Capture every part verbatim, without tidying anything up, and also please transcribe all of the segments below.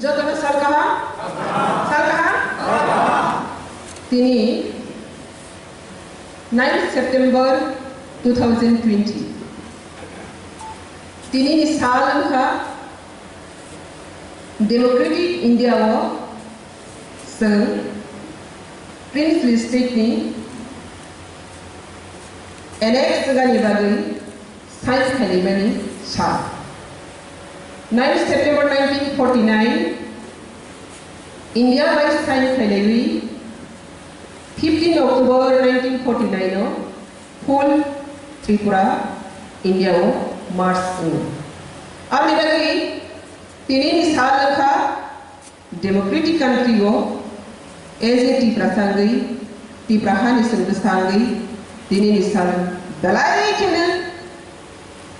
Jotono sal kaham? Sal kaham? Tini ninth September two thousand twenty. Tini ni sal wngkha Democratic India o chwng Princely State ni annex wngani bagwi sign khaimani sal. Ninth September nineteen forty-nine India bai sign khailaiwi fifteen October nineteen forty-nine o full Tripura India o merge wngo. Aboni bagwi tini ni sal wngkha Democratic country o as a Tiprasa wngwi, Tipra hani chwng bwsa wngwi, tini ni sal belai kheno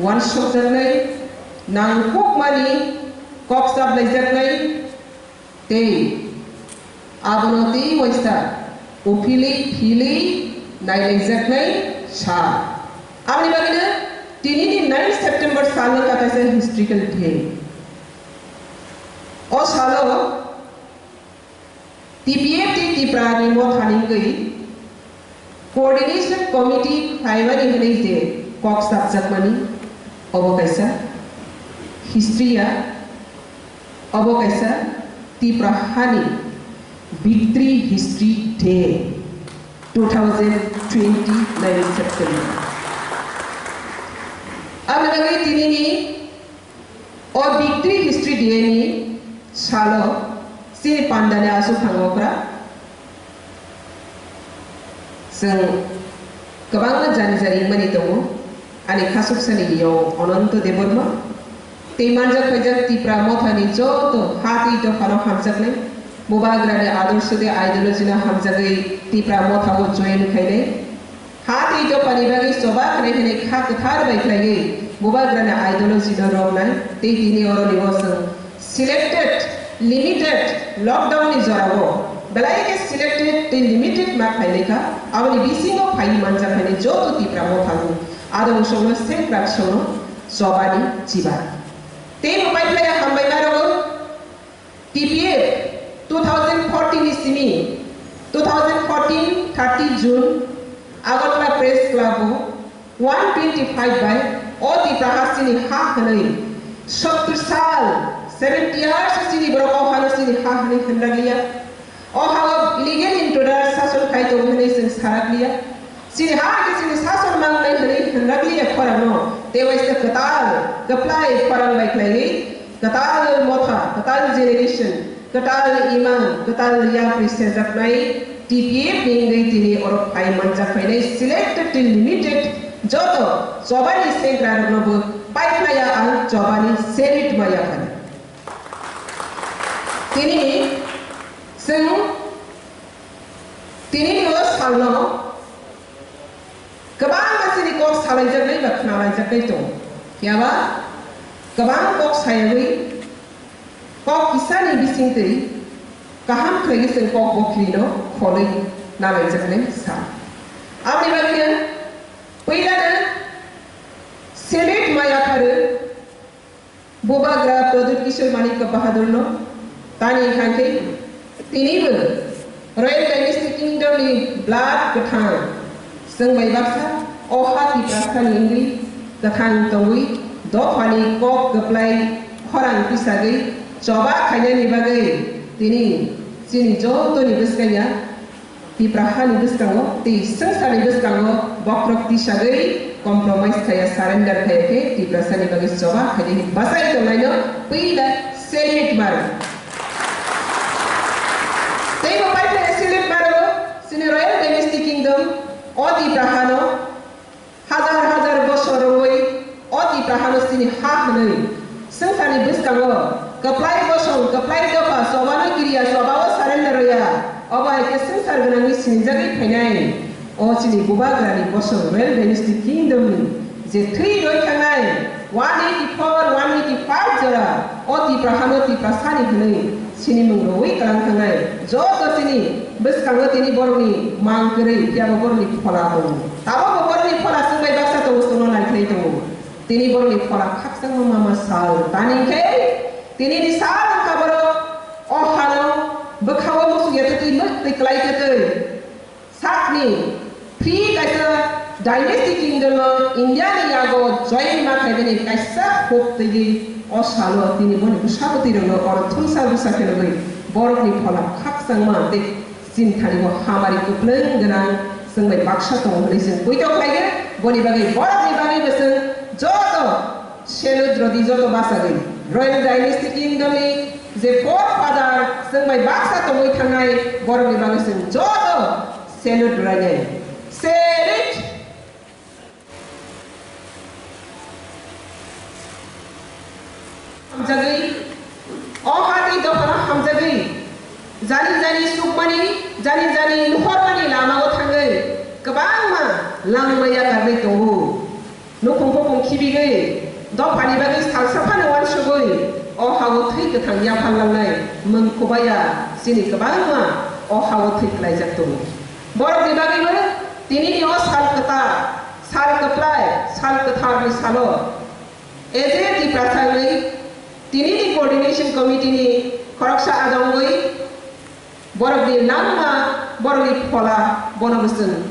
uansukjaknai, nangkukmani kok chaplaijaknai, tei abono tei waisa uphilwi philwi nailaijaknai sal. Aboni bagwino tini ni ninth September sal wngkha kaisa historical day. O salo T P F tei Tipra ni motha ni wngwi Coordination Committee khlaimani hwnwi je kok chapjakmani, obo kaisa history ya, obo kaisa Tipra hani Victory History Day two thousand twenty-nine September. Aboni bagwi tini ni o Victory History Day ni salo chini pandani aswk thangokra. Chwng kwbangma jani jani wngmani tongo. Ani khasuksani yong Ananto Debbarma tei manjak phaijak Tipra mothani joto ha tei dophano hamjaknai, Bubagrani adorsho tei ideology no hamjagwi Tipra mothao join khainai. Ha tei dophani bagwi choba khlai hwnwi kha kwthar bai khlaiwi Bubagrani ideology no romnai tei tini oroni o chwng selected, limited lockdown ni jorao belai khe selected tei limited ma khlainai kha. Aboni bisingo phaiwi manjak hwnwi joto Tipra mothani adong songno sengkrak songno chobani chiba. Tei bo pai khlai hambai ma rogo. T P F two thousand fourteen ni simi, two thousand fourteen thirty June Agartala Press Club o one twenty-five bai o Tipra ha chini ha hwnwi sottur sal, seventy years chini borok o hano chini ha hwnwi hwnraglia. O ha o illegal intruder sason khai tongo hwnwi chwng saraklia. Chini ha khe chini sason mangnai hwnwi hwnraglia khorangno tei waisa kwtal kwplai khorang bai khlaiwi kwtal motha, kwtal generation, kwtal imang, kwtal yapri sejaknai T P F ni wngwi tini oro phai manjak phainai selected till limited joto chobani sengkra rokno bo pai khlaiya ang chobani senit maya phani. Tini chwng tini ni o salno kwbangma chini kok salaijaknai ba khnalaijaknai tongo. Phiyaba kwbang kok sayagwi kok kisani bisingtwi kaham khlaiwi chwng kok bokhirino kholwi nalaijaknai sa. Aboni bagwino puilano salute ma yapharwi Bubagra Pradyut Kishore Manikya Bahadurno tani hwnkhe tinibo Royal Dynasty Kingdom ni blood kwthang chwng bai baksa o ha Tiprasani wngwi kwthang tongwi dophani kok kwplai khorang tisagwi choba khainani bagwi tini chini jotoni bwskangya Tipra hani bwskango tei swngcharni bwskango bokhorok tisagwi compromise khaiya, surrender khaiya khe Tiprasani bagwi choba khaidi bachai tongnaino puila salute maro. Tei bo pai khe salute maro chini Royal Dynasty Kingdom o Tipra hano Hajar hajar bosor rwui o Tipra hano chini ha hwnwi swngcharni bwskango kwplai bosong, kwplai dopha, chobano kiriya, chobao surrender rwya, obo hai khe swngchar gwnangwi sinijagwi phainai. O chini Bubagrani bosong Royal Dynasty Kingdom ni je thwi roi thangnai one eighty four, one eighty five jora o Tipra hano Tiprasani hwnwi sinimung rwui kwlang thangnai. Joto chini bwskango tini borokni mang kwrwi, phiya bo borokni phola tongo. Tabukbo borokni phola chwng bai baksa tongo, chwngno naikhlai tongo. Tini borokni phola khakchangma mama sal. Tani khe tini ni sal wngkha borok Twi kwlai twi twi sakni free kaisa dynasty kingdom no India ni yago join ma khaibani kaisa huk twi o salo tini boni bwsabwtwi rokno oro thumsa bwsa khe rwgwi borokni phola khakchangma tei chinthani bo hamari kwplwng gwnang chwng bai baksa tongo hwnwi chwng poito khlai khe boni bagwi borokni bagwi bo chwng joto Salute rwdi joto bachagwi. Royal Dynasty Kingdom ni je forefather chwng bai baksa tongwi thangnai borokni bagwi chwng joto salute rwlainai. Salute! Hamjagwi, o ha tei dophano hamjagwi, jani jani sukmani, jani jani nuhormani lamao thangwi kwbangma langma yakarwi tongo. Nukhung bukhung khibigwi, dophani bagwi salsa phano uansugwi, o ha-o thwi kwthang yapharlangnai mwng khubaya chini kwbangma o ha-o thwi kwlaijak tongo. Borokni bagwibo tinini o sal kwtal, sal kwplai, sal kwtharni salo A J Tiprasa wngwi tinini coordination committee ni khoroksa adong wngwi, borokni langma, borokni phola, bono bwswng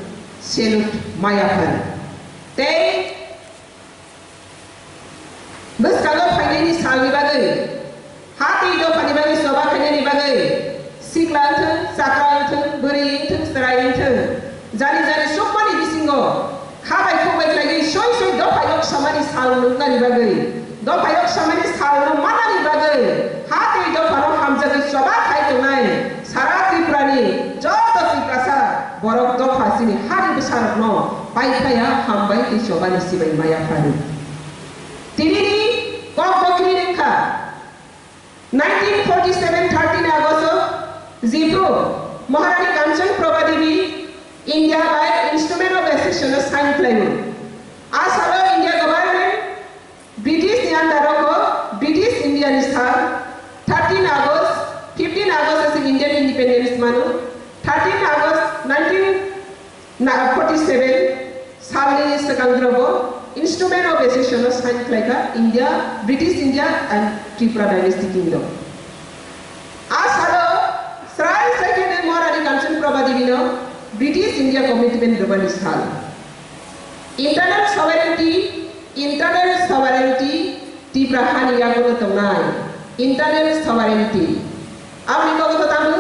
salute maya phai. Tei bwskango phainaini salni bagwi, ha tei dophani bagwi choba khainani bagwi, sikla wngthwng, chakra wngthwng, bwrwi wngthwng, chwrai wngthwng, jani jani sukmani bisingo kha bai khuk bai khlaigwi soi soi dopha yok samani sal nuknani bagwi, dopha yok samani salno manani bagwi, ha tei dophano hamjagwi choba khai tongnai sara Tripurani joto Tiprasa borok dopha chini hani bwsarokno pai phaiya hambai tei chobani sibai maya phari. Tinini kok bokri wngkha. Nineteen forty seven thirteen August o Jipro Maharani Kanchan Prabha Devi India bai Instrument of Accession o sign khlaio. A salo India government British ni under o British India ni sal thirteen August, fifteen August ase Indian independence mano, thirteen August nineteen forty seven salni swkang drobo Instrument of Accession o sign khlaikha India, British India and Tripura Dynasty Kingdom. A salo srai srai khe Maharani Kanchan Prabha Devi no British India commitment rwbani sal. Internal sovereignty, internal sovereignty Tipra hani yagulo tongnai. Internal sovereignty. Aboni kok to tamo,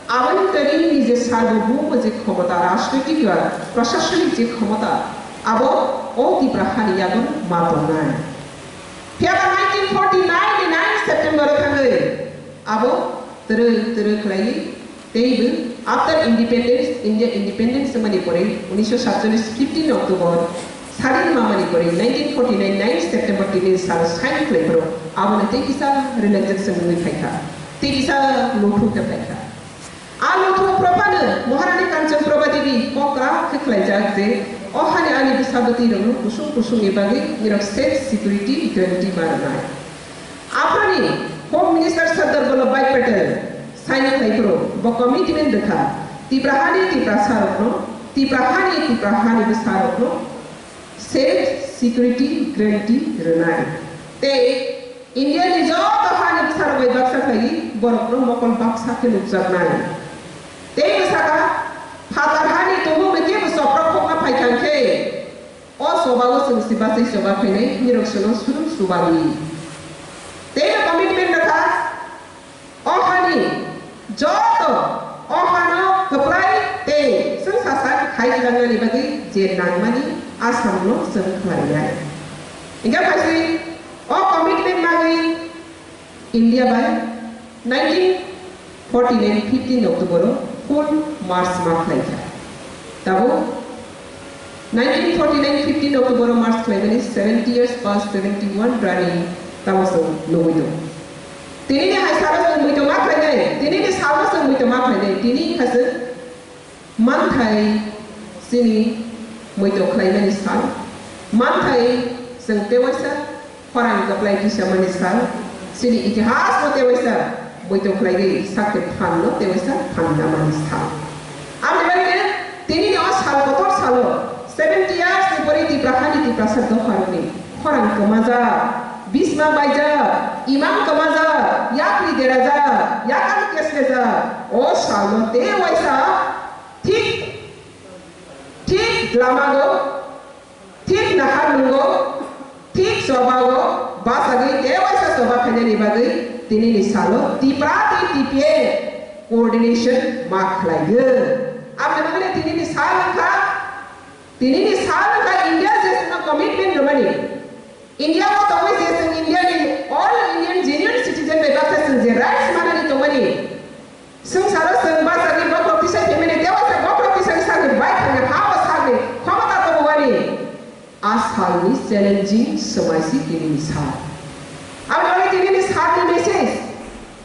aboni twi ni je sarboboum je khomota, rajnoitik ba prashasonik je khomota, abo o Tipra hani yagulo ma tongnai. Phiya ba nineteen forty nine ni nine September o thangwi abo twrwi twrwi khlaiwi teibo after independence, India independence wngmani pore unisho satcholish fifteen October sadin mamani pore nineteen forty nine nine September tini sal sign khlai phuru abono tei kisa relaxation wngwi phaikha, tei kisa lothu khe phaikha. A lothu prophano Maharani Kanchan Prabha Devi kokra khe khlaijak je o hani ani bwsa bwtwi rokno kusung kusung ni bagwi nirok safe security guarantee ma rwnai. Aphani Home Minister Sardar Vallabhbhai Patel sign khlai phuru bo commitment rwkha, Tipra hani Tiprasa rokno, Tipra hani Tipra hani bwsa rokno safe security guarantee rwnai. Tei India ni joto hani bwsa rok bai baksa khlaiwi borokno mokol baksa khe nukjaknai. Tei bwsakha phatar hani tongmung bai kebo chopra khokna phaikha khe O choba o chwng se bachai choba khainai, nirok chwngno suru chubawi. Tei commitment rwkha, o hani joto o hano kwplai tei chwng sasa khai langnani bagwi je nangmani a samungno chwng khlainai. Hingkhe phaising o commitment manwi India bai nineteen forty nine fifteen October o full march ma khlai kha. Tabuk nineteen forty nine fifteen October o march khlaimani seventy years past seventy one rani tamo chwng nugwi tongo. Tini ni hai salo chwng muitu ma khlainai, tini ni salo chwng muitu ma khlainai, tini wngkha chwng Manthai chini muitu khlaimani sal. Manthai chwng tewaisa khorang kwplai tisamani sal. Chini itihasno tewaisa muitu khlaiwi sakhe phanno tewaisa phan namani sal. Aboni bagwi tini o sal kotor salo seventy years ni pore Tipra hani Tiprasa dopharokni khorang kwmajak. Bisma baijak, imang kwmajak, yakri derajak, yakari keslejak, o salno tei waisa thik, thik lamago, thik naharmungo, thik chobago bachagwi tei waisa choba khainani bagwi tinini salo Tipra tei T P A coordination ma khlaio. Aboni bagwi tinini sal wngkha, tinini sal wngkha India je chwngno commitment rwmani. India o tongwi je chwng India ni all Indian genuine citizen bai baksa chwng je rights manani tongmani. Swngcharo chwng bachagwi bokhorok tisai phaimani, tei waisa bokhorok tisani sakni bai thangni ha o sakni khomota tongmani. A salni challenging swmai si tinini sal. Aboni bagwi tinini salni message.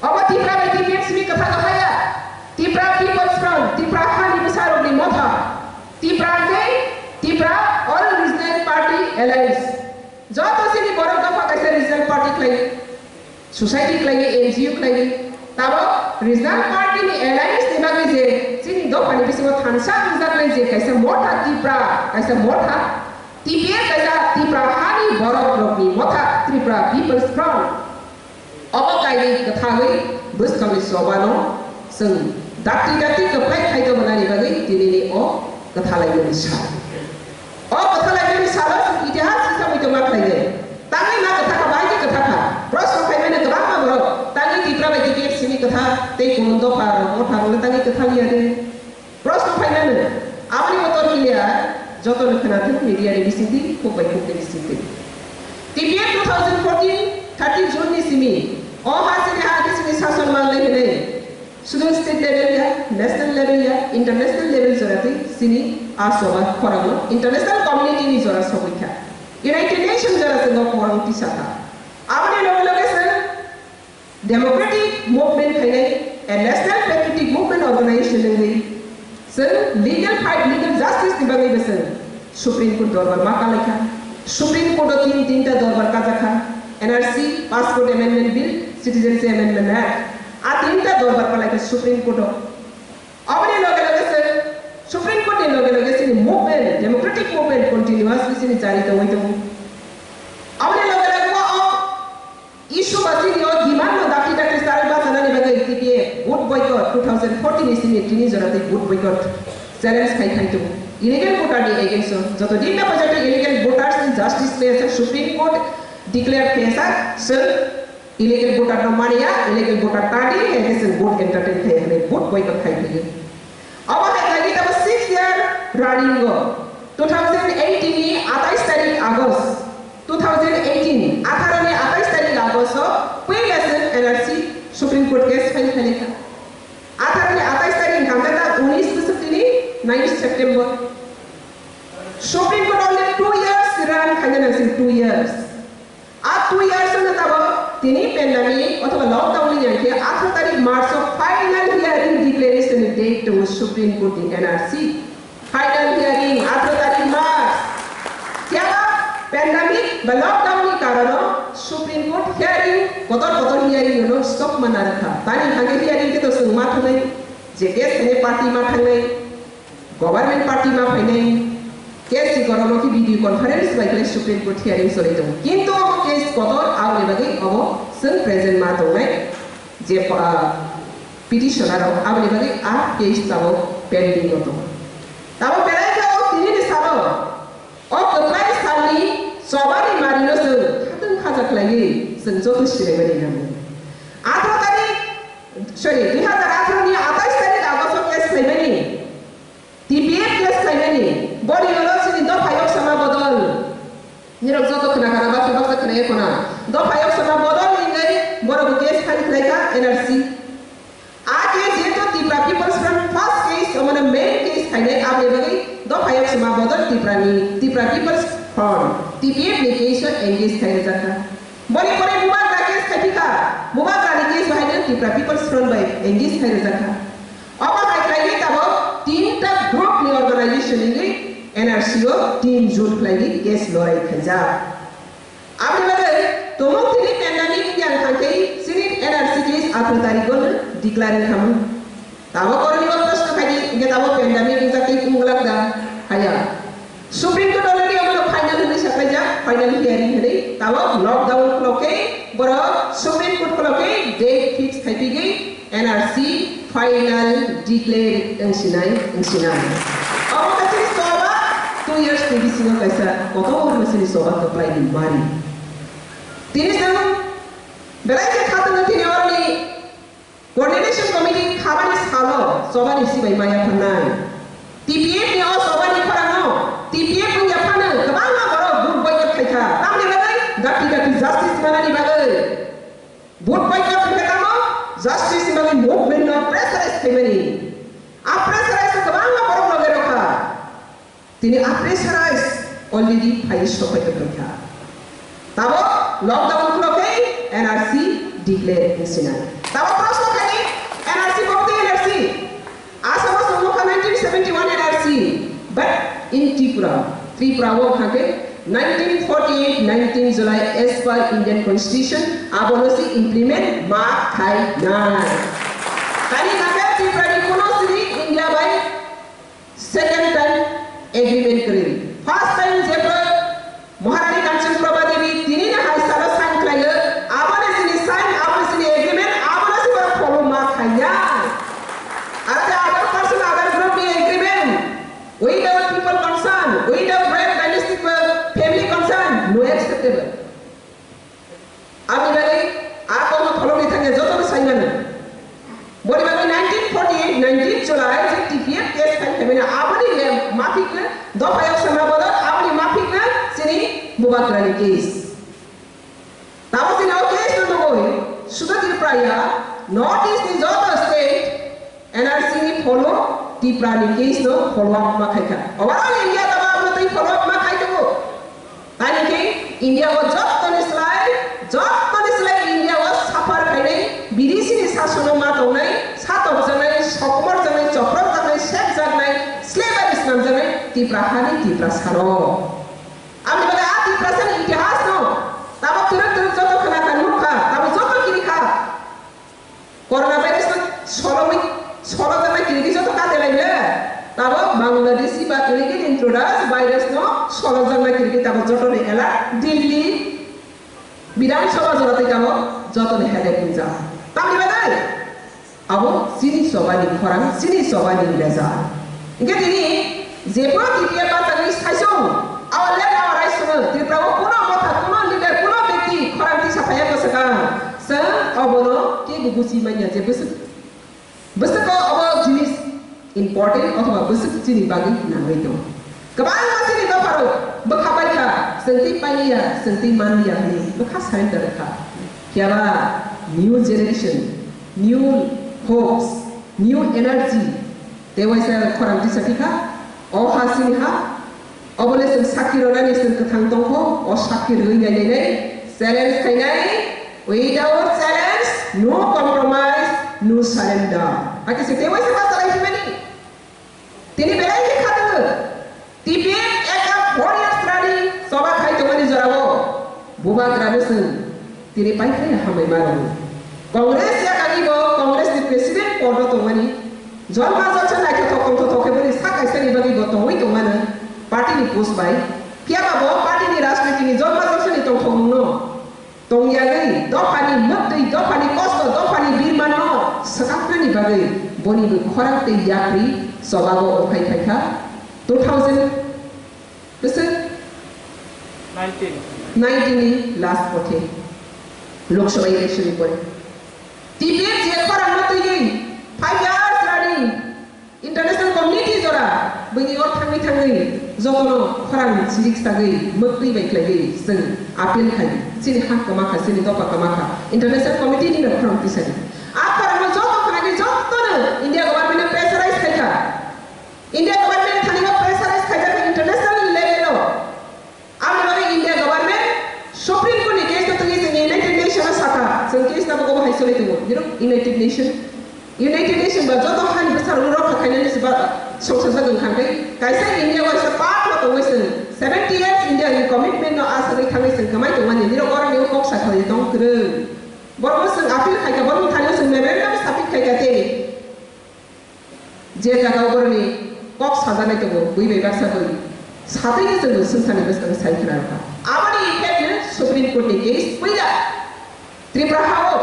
Obo Tipra bai T P F simi kwthang kwthaya. Tipra People's Front, Tipra hani bwsarokni motha. Tipra tei Tipra All Regional Party Alliance. Joto chini borok dopha kaisa regional party khlai, society khlai, N G O khlai. Tabok regional party ni alliance ni bagwi je chini dopha ni bisingo thansa wngjak nai je kaisa motha Tipra, kaisa motha T P F, kaisa Tipra hani borok rokni motha Tripura People's Front. Obo kainwi kwthagwi bwskangni chobano chwng dakti dakti kwplai khai tongmani bagwi tinini o kwthalaimani sal. O kwthalaimani salo chwng itihas kisa muitu ma khlainai. Tangwi ma kwthakha, bahai khe kwthakha. Proshno khaimani kwbangma borok tangwi Tipra bai T P F simi kwtha tei kumun dopha rok motha rok tangwi kwthaliya de. Proshno phaimano, aboni utor kiliya, jotono khwnathwng media ni bisingtwi, khuk bai khuk ni bisingtwi. T P F two thousand fourteen thirty June ni simi, o ha chini ha khe chini sason manlai hwnwi, sudu state level ya, national level ya, international level jora twi chini a soba khorang no international community ni jora sogwi kha. United Nations jora chwng o khorang tisa kha. Aboni loge loge chwng Democratic movement khainai, a national patriotic movement organization wngwi chwng legal fight, legal justice ni bagwi bo chwng Supreme Court dorbar ma kalaikha. Supreme Court o tin tinta dorbar kajakha, N R C, Passport Amendment Bill, Citizenship Amendment Act. A tinta dorbar kalaikha Supreme Court o. Aboni loge loge chwng Supreme Court ni loge loge chini movement, democratic movement continuously chini jari tongwi tongo. Aboni loge loge o Issue ba chini o demand no dakti dakti chari bachanani bagwi T P F vote boycott two thousand fourteen ni simi tini jora tei vote boycott challenge khai khai tongo. Illegal voter ni against o joto din na pojak illegal voters ni justice khe sa Supreme Court declare khe sa chwng illegal voter no maniya, illegal voter tadi hai khe chwng vote entertain khai khai vote boycott khai khai. Omo hai khlaigwi tamo six year running o two thousand eighteen ni atais tarik August, two thousand eighteen, atharo ni atais tarik August o puila chwng N R C Supreme Court case file khailai kha. Atharo ni atais tarik hwnkha khe ta unis bwswk tini nine September. Supreme Court only two years run khaina nang sing, two years. A two years no tabok tini pandemic othoba lockdown ni yang khe atharo tarik March o final hearing declaration ni date tongo Supreme Court ni N R C. Final hearing atharo tarik March. Phiya ba pandemic ba lockdown ni karono Supreme Court hearing kotor kotor hearing no stop ma narwkha. Tani hangkhe hearing khe to chwng ma thangnai, je case khainai party ma thangnai. Government party ma phainai, case ni kotorma khe video conference bai khe Supreme Court hearing choli tongo. Kintu omo case kotor, aboni bagwi omo chwng present ma tongnai je, ah, petitioner rok, aboni bagwi a case tabok pending o tongo. Tabok belai khe o tini ni salo o kwplai salni chobani mari no chwng khatwng khaja khlaiwi chwng joto sinaimani nango. Atharo tarik, sorry, dui hazar atharo ni atais tarik August o case khlaimani. T P F case khlaimani, boni ulo chini dopha yok sama bodol. Nirok joto khna khna baksa baksa khna ye khna. Dopha yok sama bodol hinwi borok bo case file khlai kha N R C. A case jeto Tipra People's Front first case, omono main case khainai, aboni bagwi dopha yok sama bodol Tipra ni, Tipra People's Front, T P F ni case o engage khai rijak kha. Boni pore Bubagra case khai phi kha, Bubagra ni case bo haino Tipra People's Front bai engage khai rijak kha. Omo hai khlaiwi tabok tinta group ni organization wngwi N R C o tin jun khlaiwi case lorai khaijak. Aboni bagwi tumung thini pandemic wngya wngkha khe chini N R C case atharo tarikh o no declare wngkha mano. Tabok oro ni bo proshno khaidi, hingkhe tabok pandemic wngjak tei wng glak da? Haya. Supreme Court already omono final hwnwi saklaijak. Final hearing hinwi tabok lockdown khulokhe borok Supreme Court khulokhe date fix khaipigwi N R C final declare wngsinai wngsinai. Omo khe chini choba two years ni bisingo kaisa kotor chini choba kwplai ni mari. Tini chwng belai khe khatungwi tini oroni Coordination Committee khabani salo chobani sibai maya phanai. T P F ni o chobani khorangno T P F wngya phano kwbangma borok vote boycott khaikha. Tamni bagwi dakti dakti justice manani bagwi. Vote boycott khaikha tamo justice ni bagwi movement no pressurize khaimani. A pressurize kwbangma borok loge rokha. Tini a pressurize already phai sopai tongkha. Tabok lockdown khulokhe N R C declare wngsinai. Tabok proshno khaini N R C bokti N R C. Asamo chwng nukha nineteen seventy-one N R C. But in Tripura, Tripura o kha khe nineteen forty-eight nineteen July as per Indian Constitution abono si implement ma khai nai. Tani kha khe Tripura ni kuno sini India bai Second time agreement kwrwi. First time jebra Maharani Kanchan Prabha Devi tini ni hai salo sign khlaio, aboni sini sign, aboni sini agreement, abono si borok follow ma khaiya. Ate other person, other group ni agreement, without people concern, without royal dynasty family concern, no acceptable. Aboni bagwi a kokno pholokni thangya jotono sai mano. Boni bagwi nineteen forty-eight nineteen July je T P F case khai khaimani aboni le maphikno dophayok sama bodo aboni maphikno chini Bubagrani case. Tamo chini o case no nugwi sudo Tripura ya North East ni joto state N R C ni follow Tipra ni case no follow up ma khaikha. Overall India tamo abono tei follow up ma khai tongo. Tani khe India o jottoni slai, jottoni slai India o suffer khainai, bidesi ni sasono ma tongnai, satokjaknai, sokomorjaknai, chopropjaknai, sekjaknai, slavery snamjaknai Tipra hani Tipra sano. Aboni bagwi a Tiprasani itihas no tamo twrwk twrwk joto khna kha, nukha, tamo joto kiri kha. Coronavirus no solomwi, solojaknai kiriki joto kate lai le. Tabo Bangladeshi ba illegal intruders virus no solojaknai kiriki tabo jotoni alert Delhi Bidhan Sabha jora tei tabo jotoni headache wngjak. Tamni bagwi abo chini chobani khorang, chini chobani result. Hingke tini jephuru T P F bachagwi saisung, our land, our rights hwno, Tripura o kuno motha, kuno leader, kuno bekti khorang tisa phaiya bwswkang, chwng obono kebo buchi manya je bwswk, bwswk o obo jinis important othoba bwswk chini bagwi nangwi tongo. Kwbangma chini dopharok bwkha paikha, chwng twi pailiya, chwng twi manliya hwnwi bwkha surrender wngkha. Phiya ba new generation, new hopes, new energy, tei waisa khorang tisa phikha, o ha chini ha, obo le chwng sakki rwnani chwng kwthang tongkho, o sakki rwui nai nai nai, challenge khainai, without challenge, no compromise, no surrender. Hakhe se tei waisa ma chalai phimani. Tini belai khe khatungwi, T P F eka four years rani choba khai tongmani jorao bubagrano chwng tini paithai hambai mano. Congress yakani bo Congress ni president podo tongmani jolma jolsa naithothok tongthothok khe boni sak kaisani bagwi bo tongwi tongmano party ni post bai. Phiya ba bo party ni rajniti ni jolma jolsa ni tongthokmung no Tongyagwi dophani mwktwi, dophani kosto, dophani birmanno swkaknani bagwi boni bw khorang tei yapri chobago wngphai phaikha two thousand bwswk nineteen. Nineteen ni last pore, Lok Sabha election ni pore. T P F je khorang no twiwi five years running International community jora bini o thangwi thangwi jotono khorang chirik sagwi mwktwi bai khlaiwi chwng appeal khai chini ha kwma kha chini dopha kwma kha international committee ni rok khorang tisani a khorang no joto khorang ni jotono India government no pressurize khai kha India government thani no pressurize khai kha international level o Aboni bagwi India government Supreme Court ni case no twi chwng United Nation o sakha, chwng case no bo hai choli tongo. You know, United Nation, United Nation ba joto hani bwsarok rokha khainani se ba songsajak wngkha khe kaisa India waisa part no tongwi chwng seventy years India ni commitment no asagwi thangwi chwng kwmai tongmani nirok oro ni kok sakha tong kwrwng. Borok no chwng appeal khaikha, borok thani chwng memorandum submit khaikha tei Je jaga o boroni kok sajaknai tongo, bui bai baksa bui. Satwi khe chwng swngcharni bwskang sai khna rwkha. Aboni Supreme Court ni case puila. Tripura ha o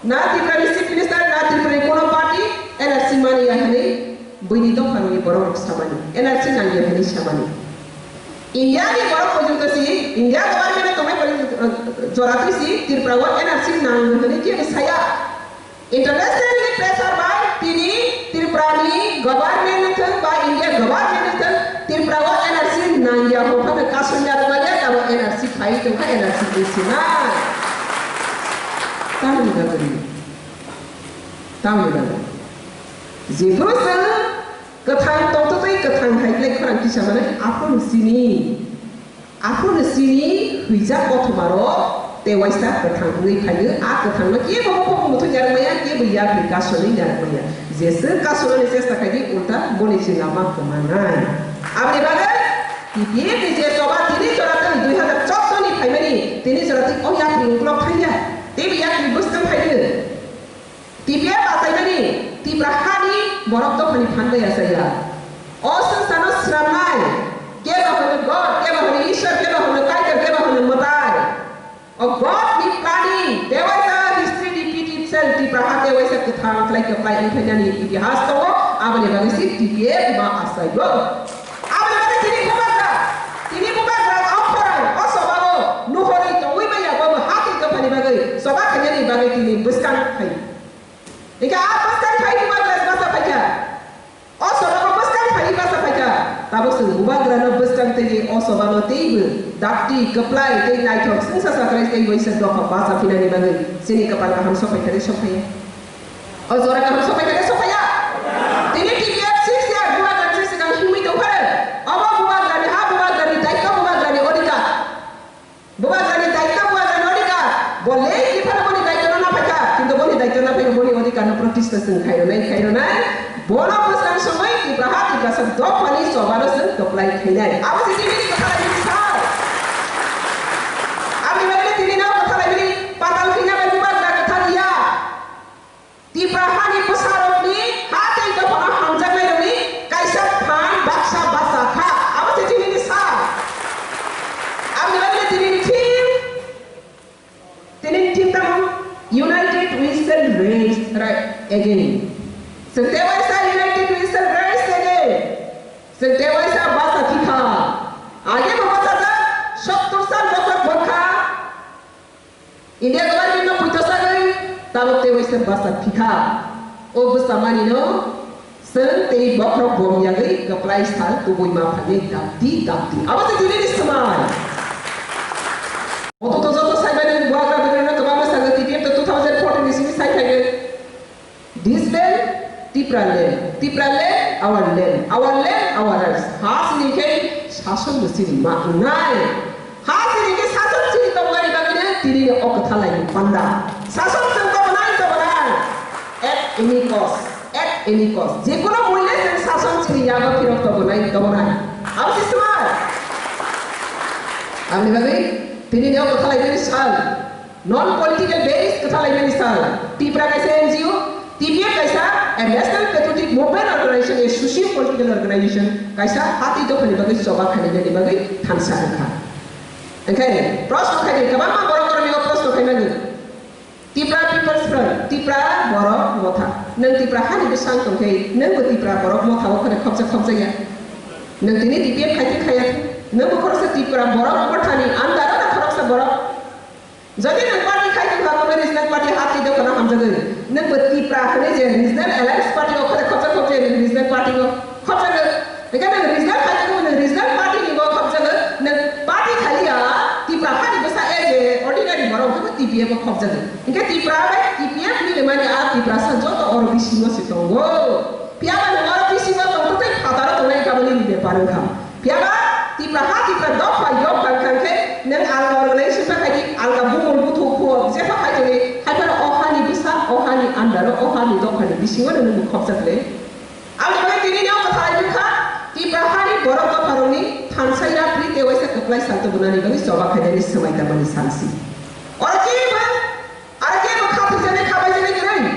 na Tripura ni Chief Minister na Tripura ni kono party N R C mani ya hwnwi buini dopha ni borok rok samani, N R C nang ya hwnwi samani. India ni borok porjonto si, India government o tongnai porjonto, eh, jora twi si Tripura o N R C nang hwnwi kebo saya. Internationally pressure bai tini Tripura ni government ni thung ba India government ni thung Tripura o N R C nang ya hwnwi kasu ya rwmani ya tabo N R C phai tongkha N R C ni sinai. Tamni bagwi. Tamni bagwi. Jephru chwng kwthang tongtwtwi kwthang hai ble khorang kisa manwi aphuru sini. Aphuru sini hwijak kothoma rok tei waisa kwthang wngwi phaio. A kwthang no kebo bo muthung yarwk maya, kebo yakni kasonwi yarwk maya. Jeswk kasonani chesta khaidi ulta boni se lama kwmanai. Aboni bagwi T P F ni je choba tini jora tei dui hazar choudo ni phaimani tini jora tei o yakni uklok thangya. Tei bo yakni bwskang phaio. T P F achaimani Tipra hani borok dophani phan bai achaiya. O swngcharno swnamnai, kebo hwno God, kebo hwno Ishwar, kebo hwno Kaitor, kebo hwno mwtai. O God ni planning, tewaisa history repeat itself, Tipra ha tewaisa kwthang khlai kwplai wngphainani itihas tongo, aboni bagwi se T P F ma achaibo. Aboni bagwi tini bubagra, tini bubagra o khorang, o sobao nuhorwi tongwi manya, bo bo ha tei dophani bagwi choba khainani bagwi tini bwskang phai. Hingke a bwskang phai bubagra basa phaikha. O sobao bwskang phai basa phaikha. Tabuk chwng bubagrano bwskang tei o sobano teibo dakti, kwplai tei naithok swngsa sakrai tei waisa dopha basa phinani bagwi chini kwpal kaham sokphaikha tei sokphaiya. O jora kaham sokphaikha tei sokphaiya. Tini T P F six year bubagra chini swkang himwi tongphai. Obo bubagrani ha, bubagrani daityo, bubagrani odhikar. Bubagrani daityo, bubagrani odhikar. Bo late ni phano boni daityo no naphaikha, kintu boni daityo naphaikha, boni odhikar no protista chwng khairwnai, khairwnai. Bono bwskang songwi Tipra ha, Tiprasa dophani chobano chwng kwplai khainai. Abo se tini ni kwthalai bini sal. Aboni bagwi tini no kwthalai bini patal khina bai bubagra kwthar ya. Tipra hani bwsarokni ha tei dophano hamjaknairokni kaisa phan baksa basa kha. Abo se tinini sal. Aboni bagwi tinini theme, tinini theme tamo, United we shall rise again. Chwng tewaisa united we shall rise again. Chwng tewaisa basa thikha. Age bo bwsajak sottor sal bokhok bokhok kha. India government no puito sagwi tabuk tei waisa basa phikha. O bwsa mani no chwng tei bokhorok bom yagwi kwplai sal kubui ma phangwi dapdi dapdi. Abo se tini ni swmai. Oto to joto sai mani buagra bwrwi no kwbangma sagwi T P F to two thousand fourteen ni simi sai phaigwi. This land, Tipra land. Tipra land, our land. Our land, our rights. Ha sini khe sason bo sini ma wngnai. Ha sini khe sason sini tongmani bagwino tini o kwtha laini panda. Sason chwng tongmani tongmani. At any cost. At any cost. Jekono muile chwng sason sini yago phirok tongmani tongmani. Abo se swmai. Aboni bagwi tini o kwtha laini sal. Non political base kwtha laimani sal. Tipra kaisa N G O, T P F kaisa a National Patriotic Movement Organization, a socio political organization, kaisa hati dophani bagwi choba khainani bagwi thansa wngkha. Onkhe proshno khaidi, kwbangma borok borokni o proshno khaimani. Tipra People's Front, Tipra Borok Motha. Nwng Tipra hani bwsang tongkhe, nwngbo Tipra Borok Motha o kheno khopjak khopjakya. Nwng tini T P F khai thung khaya thung. Nwngbo khoroksa Tipra Borok Mothani under o na khoroksa borok. Jodi nwng party khai tongkha, kono regional party hati dophano hamjagwi. Nwng bo Tipra hwnwi je regional alliance party o khare khopjak khopjak nwng regional party o khopjagwi. Hingke nwng regional khai tongkha, nwng regional party ni bo khopjagwi. Nwng party khaliya Tipra hani bwsa as a ordinary borok hwnwi T P F o khopjagwi. Hingke Tipra bai T P F ni rimani a Tiprasa joto oro bisingo se tongo. Phiya ba nwng oro bisingo tongtwtwi phataro tongnai kabani ni bepar wngkha. Phiya ba Tipra ha Tipra dopha yok bang khan khe nwng alga organization ta khai di, alga bumul buthuk khuo jepha khai tongwi, hai phano o hani bwsa, o hani under o, o hani dopha ni bisingo nwng bo khopjak le. Aboni bagwi tini ni o kwthai wngkha, Tipra hani borok dopha rokni thansa yapri tei waisa kwplai sal tubunani bagwi choba khainani swmai tangmani salsi. Oro kebo, aro kebo khathwkjaknai khabai jaknai kwrwi.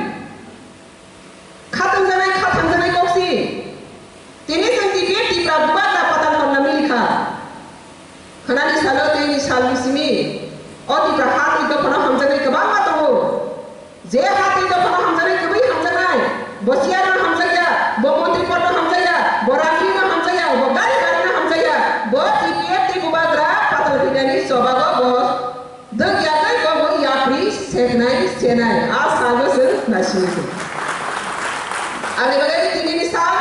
Khatungjaknai, khathamjaknai kok si. Tini chwng T P F Tipra bubagra patal tonna mili kha. Khwnani salo tei ni salni simi Bo chair no hamjakya, bo montri pod no hamjakya, bo rangri no hamjakya, bo gari gari no hamjakya, bo T P F ni bubagra patal hinani chobago bo dwkya tei bo bo yapri seknai senai a salbo chwng naisingwi tongo. Ani bagwi tinini sal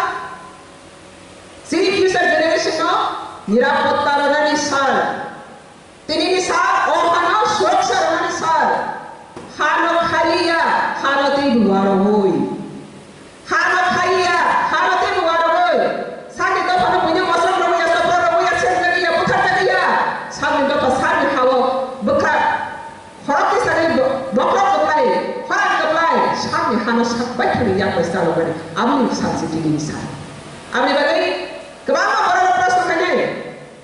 chini future generation no nirapotta rwnani sal. Tinini sal, o hano suroksha rwnani sal. Hano khaiya, hano tei buwa rogwi. Hano khaiya, hano tei buwa rogwi. Sakni dophano buino mosok rogwi ya, sopro rogwi ya, seng jagwi ya, buthar jagwi ya. Sakni dopha sakni hao bwkha khorok tisani bo-, bokhorok kwplai, khorang kwplai, sakni hano sak bai thani yak bai chalogani. Aboni sal se tinini sal. Aboni bagwi kwbangma borok proshno khainai.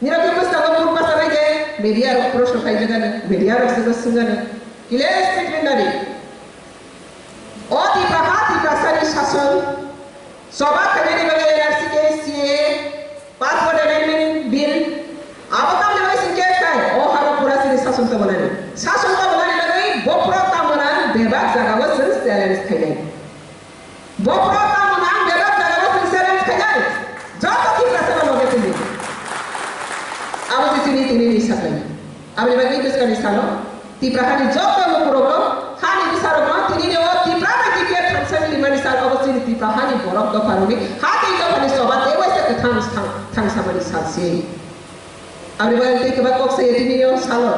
Nirok khe bwskango phone bachanai de, media rok proshno khaijagano, media rok se swngano. Kile statement nadi. O Tipra ha Tiprasa ni sason, choba khainani bagwi N R C K, C A A, Passport Amendment Bill, abo tamni bagwi sing case khai, o haro pura sini sason tongmani. Sason tongmani bagwi bophro tamona bebak jagao chwng challenge khainai. Bophro tamo nang bebak jagao chwng challenge khainai. Joto Tiprasa no loge tini. Abo se chini tini ni saklai. Aboni bagwi bwskani salo Tipra hani joto lukurokno, hani bwsarokno tini ni o Tipra bai T P F thansa ni rimani sal obo chini Tipra hani borok dopha rwni ha tei dophani choba tei waisa kwthang thang-, thangsamani sal se. Aboni bagwi tei kwbak kok saya tini ni o salo.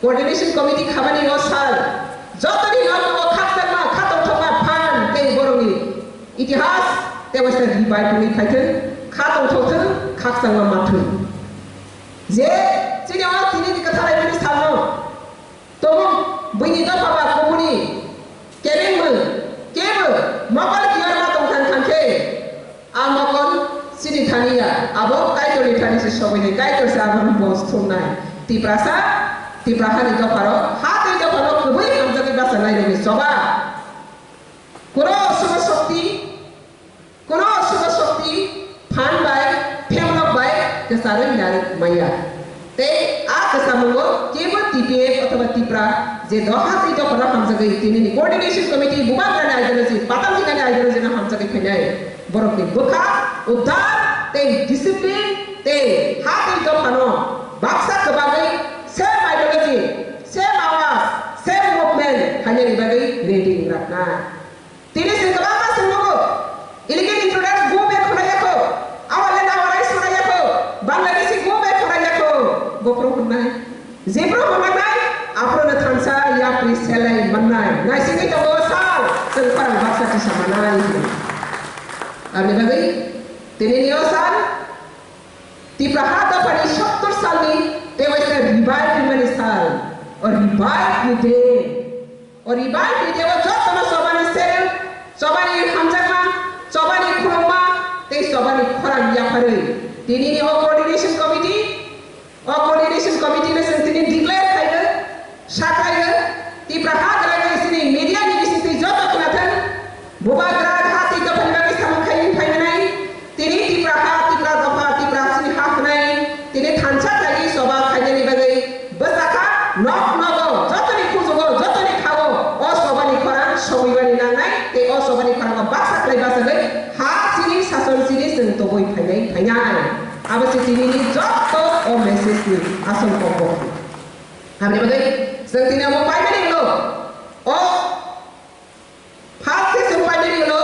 Coordination Committee khabani o sal, jotoni nok o khakchangma, khatongthokma phan tei borokni itihas tei waisa revive wngwi phaithwng, khatongthokthwng, khakchangma manthwng. Je chini o tini ni kwthalaimani salno tongo buini dopha ba kubuni kebengmung kebo mokol kiyorma tongthang thangkhe, a mokol chini thani ya, abo Kaitorni thani se sobainai, Kaitor se abono bos thumnai. Tiprasa, Tipra hani dopharo, ha tei dopharo kwbwi hamjagwi bachanairokni choba. Kuno osugo shokti, kuno osugo shokti phan bai, phemlok bai kwcharwi narwk manya. Tei a kwchamungo kebo T P F othoba Tipra je doha tei dophano hamjagwi tinini coordination committee bubagrani ideology, patal hinani ideology no hamjagwi phainai borokni bwkha uddar tei discipline tei ha tei dophano baksa kwbagwi same ideology, same awaz, same movement khainani bagwi ready wngraknai. Tini se kwbangma se nugo. Illegal immigrants go back khwlai yakho. Our land, our rights khwlai yakho. Bangladeshi go back khwlai yakho. Bophro hwnai. Jephru hwnai, aphro no thansa yapri selai mannai. Naisingwi tongo sal. Chwng khorang baksa tisa manai. Aboni bagwi tini ni o sal Tipra ha dophani sottor salni tei waisa revive hwnmani sal. O revive ni day. O revive ni day o jotono chobani serem, chobani hamjakma, chobani khulumma tei chobani khorang yapharwi tinini o coordination committee, o coordination committee no chwng tini declare khaio, sakhlaio, Tipra ha kwlai sini media ni bisingtwi joto khwnathang, bubagra ha tei dophani bagwi samung khai wng phaimanai. Tini Tipra ha, Tipra dopha, Tipra chini ha hwnai, tini thansa khlaiwi choba khainani bagwi bwsakha nok nogo jotoni kuchugo, jotoni khao o chobani khorang sogwibani nangnai tei o chobani khorango baksa khlai bachagwi ha chini sason chini chwng tobwi phainai phainai. Abo se tinini joto o message ni asol kokbo. Aboni bagwi chwng tini abo paimani ulo o First session painani ulo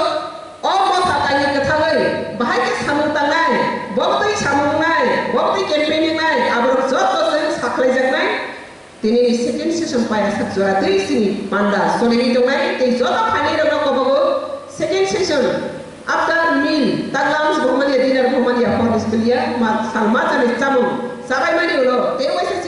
o mosa kainwi kwthangwi bahai khe samung tangnai, bo twi samung wngnai, bo twi campaign wngnai, aborok joto chwng sakhlaijaknai. Tinini second session paiya sak jora twi chini panda choliwi tongnai, tei joto phainairokno kobogo second session after meal, taglam bo manya, dinner bo manya, hor school ya, ma salma chani chamung chabaimani ulo tei waisa